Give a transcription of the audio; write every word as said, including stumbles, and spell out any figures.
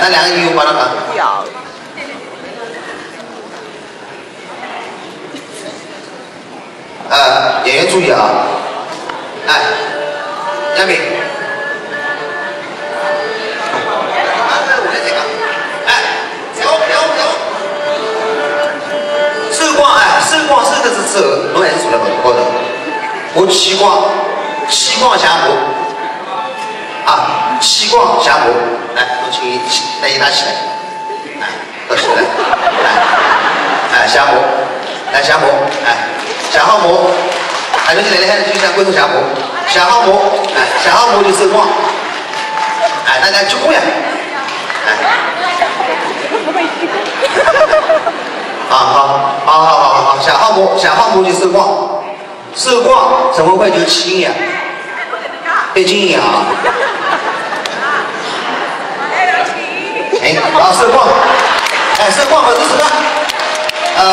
㑚两个人有帮㑚讲？呃，演员注意啊！哎，亚明。哎，走，走，走。时光，哎，时光是个是手，侬还是坐辣门口的。我时光，时光下播。啊，时光下播。来，侬请，来，伊拉起来。 哎，到现在，哎，哎，谢幕，来谢幕，哎，谢好幕，哎，侬现在来，就像观众谢幕，谢好幕，哎，谢好幕就收光，哎，大家鞠躬呀，哎，好好好好好好，谢好幕，谢好幕就收光。 收光，陈文慧就亲呀，别亲呀啊！哎，好，收光，哎，收光，我支持他。呃，